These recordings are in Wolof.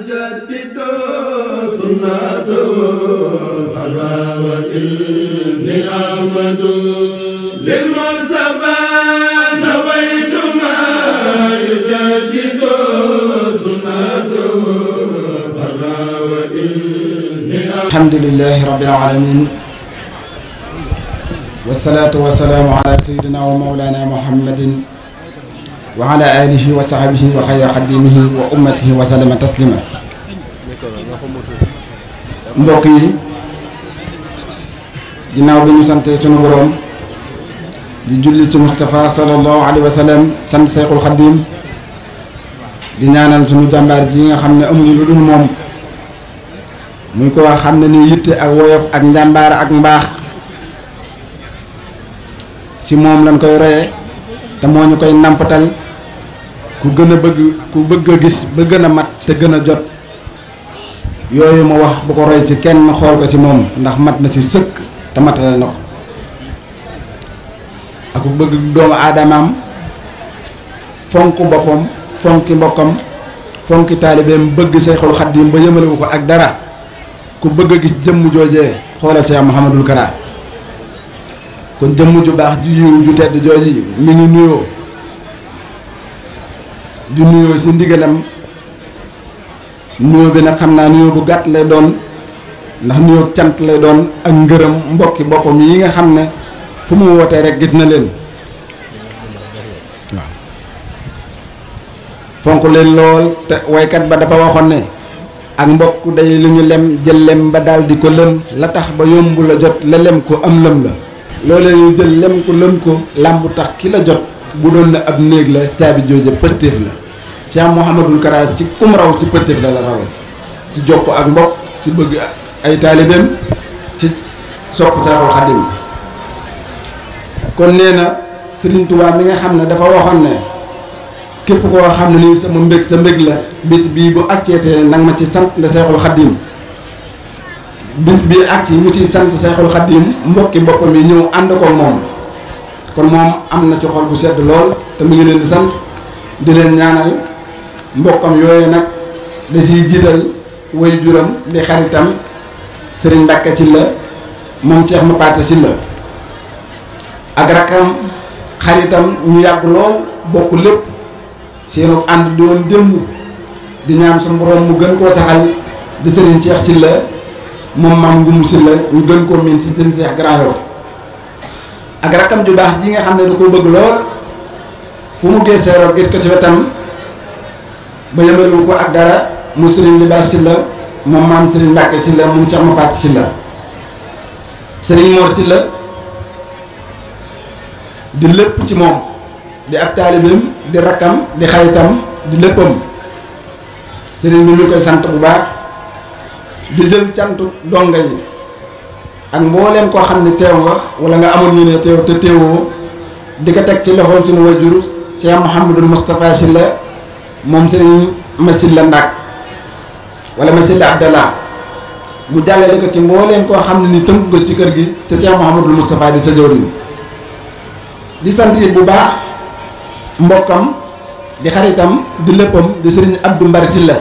يجدد سنته فلا وإني أحمد للمصطفى نويت ما يجدد سنته فلا وإني الحمد لله رب العالمين والصلاة والسلام على سيدنا ومولانا محمد وعلى آله وصحبه وخير خديمه وأمته وسلم تسليما. mbokk yi ginnaaw bi ñu sante sunu boroom di julli ci Moustapha sallallahu alayhi wa sallam sant Seyxul Xadim di ñaanal sunu jàmbaar ji nga xam ne amuñu lu dul moom muy ko wax xam ne ni yitte ak woyof ak njàmbaar ak mbaax ci moom lañ koy royee te moo ñu koy nampatal ku gën a bëgg a gis ba gën a mat te gën a jot yooyu ma wax bu ko roy ci kenn xool ko ci moom ndax mat na ci sëkk te matale na ko ak ku bëgg doomu aadamaam fonk boppam fonki mbokkam fonki taalibeem bëgg Seyxul Xadim ba yëmalewu ko ak dara ku bëgg a gis jëmm joojee xoolal Cheikh Mouhamadul Kara kon jëmm ju baax ju yiw ju tedd jooji mi ngi nuyoo di nuyoo ci ndigalam nuyoo bi nag xam naa nuyoo bu gàtt lay doon ndax nuyoo cant lay doon ak ngërëm mbokki boppam yi nga xam ne fu mu wootee rek gis na leen waaw fonk leen lool te waykat ba dafa waxoon ne ak mbokk day lu ñu lem jël lem ba daal di ko lëm la tax ba yombu la jot la lem ko am lëm la loolee ñu jël lem ko lëm ko làmbu tax ki la jot bu doon na ab néeg la caabi jooja pëstéef la Cheikh Mouhamadul Kara ci kum raw ci pëstéef la la rawee ci jokk ak mbokk ci bëgg ay taalibeem ci sopp Seyxul Xadim kon nee na Sëriñ Tuubaa mi nga xam ne dafa waxoon ne képp koo xam ne nii sama mbég sa mbég la bis bii bu acceetee nag ma ci sant la Seyxul Xadim bis bii acci mu ciy sant Seyxul Xadim mbokki boppam yi ñëw ànd ko moom kon moom am na ci xol bu sedd lool te mu ngi leen di sant di leen ñaanal mbokkam yooyu nag da ciy jiital way juram di xaritam Sëriñ Mbàkke Sylla moom Cheikh Mapaté Sylla ak rakkam xaritam ñu yàgg lool bokk lépp seenu ànd doon démb di ñaan sa borom mu gën koo saxal di Sëriñ Cheikh Sylla moom maam Ngumu Sylla ñu gën koo miin ci Sëriñ Cheikh Grand Yoff ak rakkam ju baax ji nga xam ne da koo bëgg lool fu mu gee seeroon gis ko ci wetam ba yëmaliwu ko ak dara mu Sëriñ Libaas Sylla moom maam Sëriñ Mbàkke Sylla moom Cheikh Mapaté Sylla Sëriñ Mor Sylla di lépp ci moom di ab taalibeem di rakkam di xaritam di léppam sëriñ bi ñu koy sant bu baax di jël cantu donga yi ak mbooleem koo xam ne teew nga wala nga amoon ñu ne teew te teewoo di ko teg ci loxoom suñu wajur Cheikh Mouhamadul Moustapha Sylla moom sëriñ ma Sylla Ndak wala ma Sylla Abdallah mu jàllale ko ci mbooleem koo xam ne ni tënk nga ci kër gi te Cheikh Mouhamadul Moustapha di sa jawriñ di sant it bu baax mbokkam di xaritam di léppam di sëriñ Abdou Mbar Sylla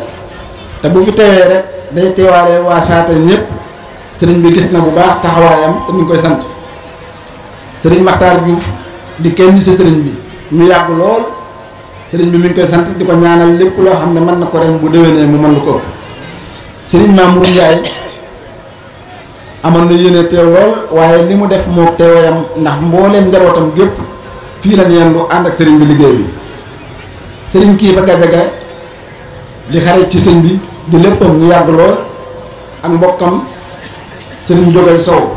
te bu fi teewee rek day teewaale waa saata ñëpp sëriñ bi gis na bu baax taxawaayam te mu ngi koy sant sëriñ Makhtar Diouf di kenn ci sëriñ bi ñu yàgg lool sëriñ bi mi ngi koy sant di ko ñaanal lépp loo xam ne mën na ko ren bu déwénee mu mën lu ko ëpp sëriñ Mamour Ndiaye amoon na yéene teew lool waaye li mu def moo teewayam ndax mbooleem njabootam gépp fii la yendu ànd ak sëriñ bi liggéey bi sëriñ kii ba Gajaga di xarit ci sëñ bi di léppam ñu yàgg lool ak mbokkam sëriñ Jógay Sow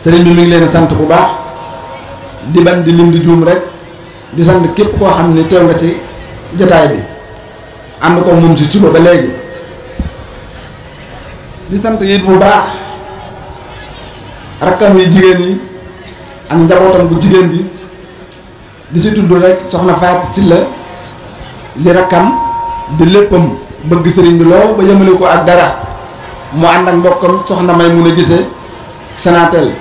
sëriñ bi mi ngi leen sant bu baax di bañ di lim di juum rek di sant képp koo xam ne teew nga ci jataay bi ànd ko moom ci suba ba léegi di sant it bu baax rakkam yi jigéen yi ak njabootam bu jigéen bi di si tudd rek soxna Faati Sylla li rakkam di léppam bëgg sëriñ bi lool ba yëmale ko ak dara mu ànd ak mbokkam soxna may mun a gisee Sonatel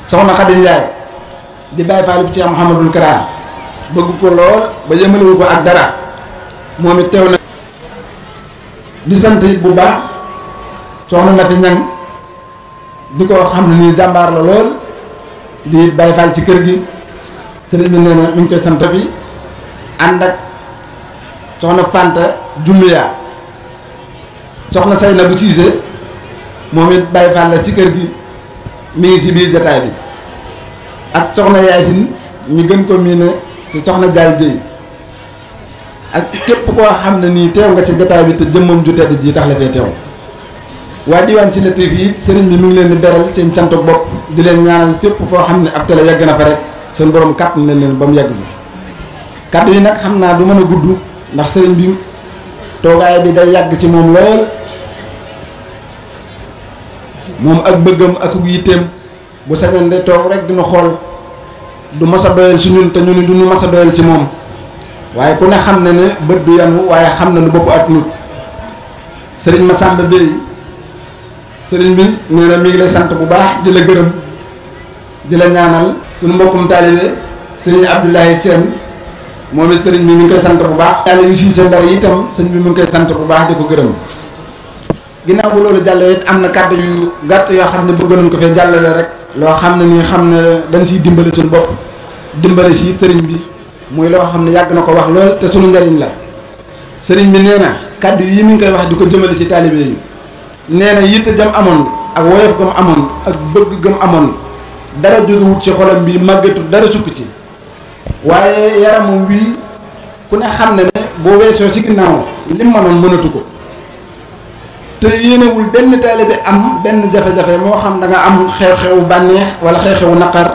soxna Xadi Njaay di bàyyi faalub Cheikh Mouhamadul Kara bëgg ko lool ba yëmalewu ko ak dara moom it teew na di sant it bu baax soxna na fi ñang di ko xam ne nii jàmbaar la lool di Baay Faal ci kër gi sëriñ bi nee na mi ngi koy sant fi ànd ak soxna Fanta Jumbiya soxna Sayna bu Siise moom it Baay Faal la ci kër gi mi ngi ci biir jataay bi ak soxna Yaasin ñu gën ko miine ci soxna Jaal Jéy ak képp koo xam ne nii teew nga ci jataay bi te jëmmam ju tedd ji tax la fee teew waa diwaan ci Latif yi sëriñ bi mu ngi leen di beral seen cantuk bopp di leen ñaanal fépp foo xam ne ab télé yàgg na fa rek seen borom kàttan leen ba mu yàgg fi kàddu yi nag xam naa du mën a gudd ndax sëriñ bi toogaay bi day yàgg ci moom lool moom ak bëggam ak yitteem bu sañoon de toog rek dina xool du mas a doyal si ñun te ñun du ñu mas a doyal ci moom waaye ku ne xam na ne bët du yanu waaye xam na lu bopp at nut sëriñ Massamba Bey sëriñ bi nee na mi ngi lay sant bu baax di la gërëm di la ñaanal suñu mbokkum taalibe sëriñ Abdoulaye Sène moom it sëriñ bi mi ngi koy sant bu baax yàlla yu si seen dara itam sëriñ bi mi ngi koy sant bu baax di ko gërëm ginnaaw bu loolu jàllee it am na kàddu yu gàtt yoo xam ne bëgg nañ ko fee jàllale rek loo xam ne nii xam ne dañ ciy dimbali suñu bopp dimbali si sëriñ bi muy loo xam ne yàgg na ko wax lool te suñu njariñ la sëriñ bi nee na kàddu yi mi ngi koy wax di ko jëmale ci taalibe yi nee na yitte jam amoon ak woyof gam amoon ak bëgg gam amoon dara jógewut ci xolam bi màggatu dara sukk ci waaye yaramam wi ku ne xam ne ne boo weesoo ci ginnaaw lim mënoon mënatu ko te yéenewul benn taalibe am benn jafe-jafe moo xam da nga am xew-xewu bànneex wala xew-xewu naqar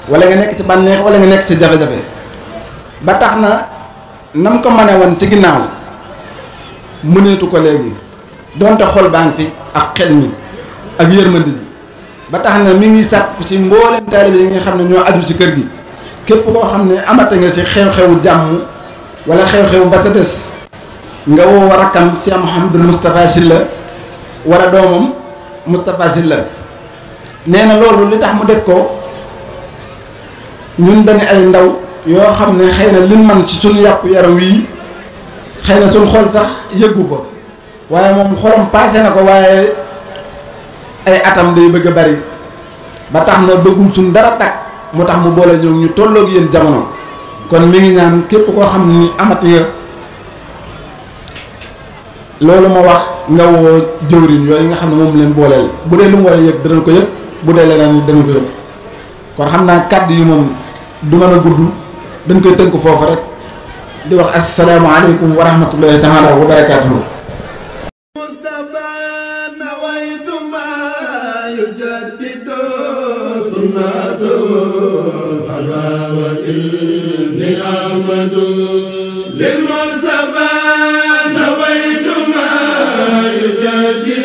wala nga nekk ci bànneex wala nga nekk ci jafe-jafe ba tax na nam ko mane woon ci ginnaaw mëneetu ko léegi donte xol baa ngi fi ak xel mi ak yërmande ji ba tax na mi ngi sàkku ci mboolem taalibe yi nga xam ne ñoo aju ci kër gi képp koo xam ne amata nga ci xew-xewu jàmm wala xew-xewu ba sa des nga woo rakkam Cheikh Mouhamadul Moustapha Sylla wala doomam Moustapha Sylla nee na loolu li tax mu def ko ñun dañu ay ndaw yoo xam ne xëy na liñ man ci suñu yàpp yaram wii xëy na suñu xol sax yëggu ko waaye moom xolam paase na ko waaye ay atam day bëgg a bari ba tax na bëggum suñ dara takk mu tax mu boole ñëw ñu tolloog yéen jamono kon mi ngi ñaan képp koo xam ni amati nga loolu ma wax nga woo jëwriñ yooyu nga xam ne moom leen booleel bu dee lu mu war a yëg danañ ko yëg bu dee leneen danañ ko yëg kon xam naa kàddu yi moom du mën a gudd dañ koy tënk foofu rek di wax asalaamaaleykum wa rahmatullahi taala wa barakaatuhu. للمصطفى نويت ما يجدد